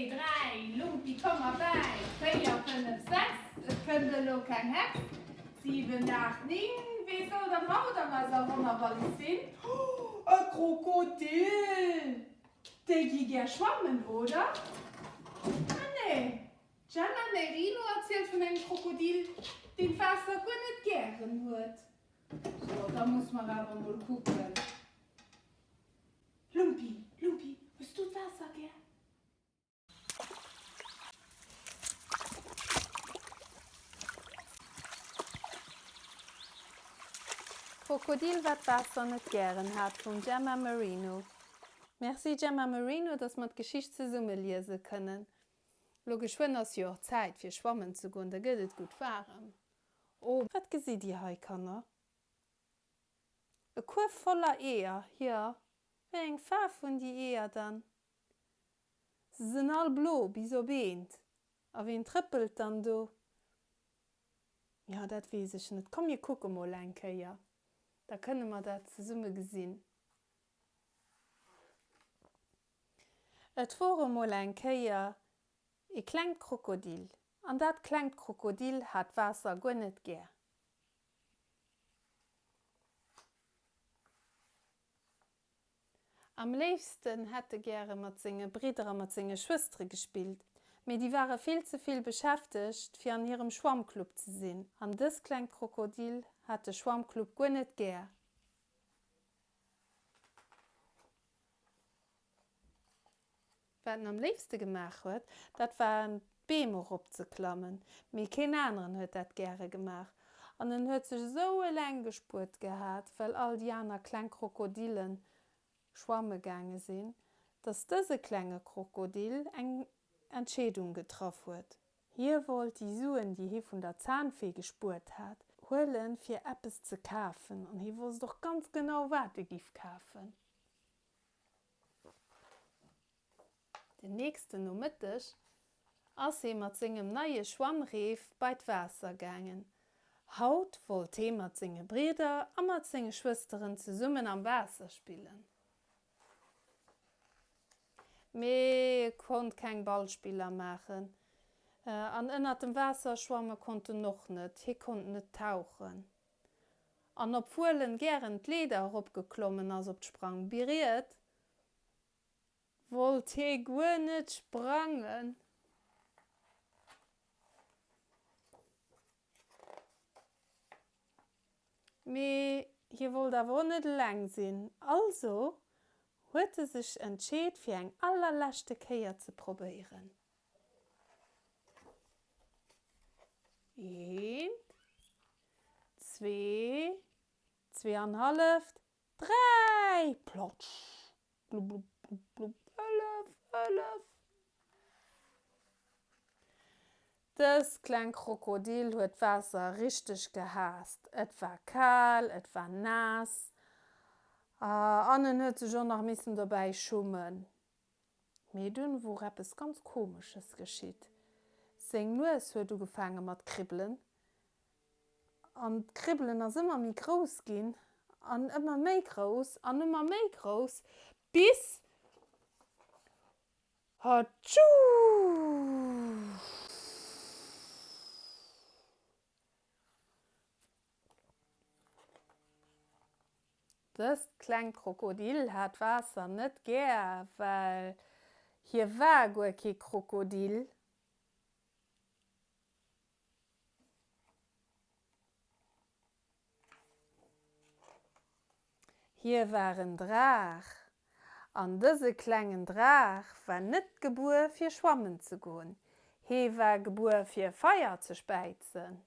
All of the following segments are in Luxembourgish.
3, Lumpi komm erbäi, 4, 5, 6, et kënnt elo keng Hex, 7, 8, 9, wee soll dann haut an eiser Wonnerwallis sinn? E Krokodil! Déi gi gär schwammen, oder? Ah nee, d'Gemma Merino erzielt vun engem Krokodil, deen d'Waasser guer net gären huet. So, da muss mer awer mol kucken. Lumpi, Lumpi, hues du d'Waasser gär? Krokodil wat d'Waasser net gären hat vum Gemma Marino. Merci Gemma Marino, dass mer d'Geschicht zesumme liese kënnen. Lo geschwënn ass jo och Zäit fir schwammen ze goen, da gëtt et gutt waarem. Oh, wat gesitt dir hei, Kanner? E Kuerf voller Eeër, jo. Wéi eng Faarf hunn déi Eeër dann? Se sinn all blo, bis op eent. A ween trëppelt dann do? Jo, dat weess ech net. Komm, mir kucke mol eng Kéier, da kënne mer dat zesumme gesinn. Et wor emol eng Kéier e klengt Krokodil. An dat klengt Krokodil hat d'Waasser guer net gär. Am léifsten hätt e gäre mat senge Bridder a mat senge Schwëstere gespillt, mee déi ware vill ze vill beschäftegt, fir an hirem Schwammclub ze sinn. An dëst klengt Krokodil hat de Schwammclub guer net gär. Wat en am léifste gemaach huet, dat war an d'Beem eropzeklammen, mee keen aneren huet dat gäre gemaach. An en huet sech esou eleng gespuert gehat, well all déi aner kleng Krokodille schwamme gaange sinn, dass dëse klenge Krokodil eng Entscheedung getraff huet. Hie wollt déi Suen, déi hie vun der Zahnfee gespuert hat, huelen, fir eppes ze kafen, an hie wosst och ganz genau, wat e giff kafen. Den nächsten Nomëtteg ass hee mat sengem neie Schwammreef bei d'Waasser gaangen. Haut wollt hee mat senge Brieder a mat senge Schwësteren zesummen am Waasser spillen. Mee e konnt keng Ballspiller maachen an ënnert dem Waasser schwamme konnt en och net, hie konnt net tauchen. An obwuel en gären d'Leeder eropgeklommen ass op d'Sprangbriet, wollt hee guer net sprangen. Mee hie wollt awer och net eleng sinn, also huet e sech entscheet fir eng allerleschte Kéier ze probéieren. Eent, zwee, zweeanhalleft, dräi! Platsch! Blub, blub, blub, blub, Hëllef, Hëllef! Dëst kleng Krokodil huet d'Waasser richteg gehaasst. Et war kal, et war naass an en huet sech och nach missen dobäi schummen. Mee dunn wor eppes ganz Komesches geschitt, Seng Nues huet ugefaange mat kribbelen, an d'Kribbelen ass ëmmer méi grouss ginn, an ëmmer méi grouss, an ëmmer méi grouss, bis, Hatschuu! Dëst klengt Krokodil hat d'Waasser net gär, well hie war guer kee Krokodil. Hie war en Draach. An dëse klengen Draach war net gebuer fir schwammen ze goen, hee war gebuer fir Feier ze späizen.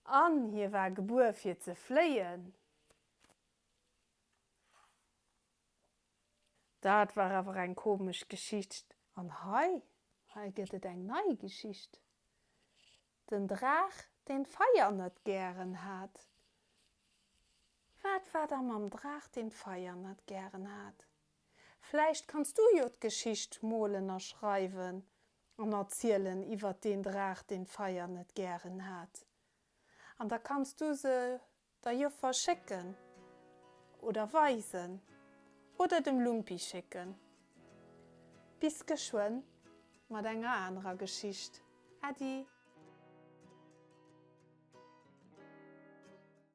An hie war gebuer fir ze fléien. Dat war awer eng komesch Geschicht. An hei, hei gëtt et eng nei Geschicht, Den Draach, deen d'Feier net gären hat. Wat war da mam Draach, deen d'Feier net gären hat? Vläicht kanns du jo d'Geschicht molen a schreiwen an erzielen iwwert deen Draach, deen d'Feier net gären hat. An da kanns du se der Joffer schécken oder weisen. oder dem Lumpi schécken. Bis geschwënn mat enger anerer Geschicht. Äddi!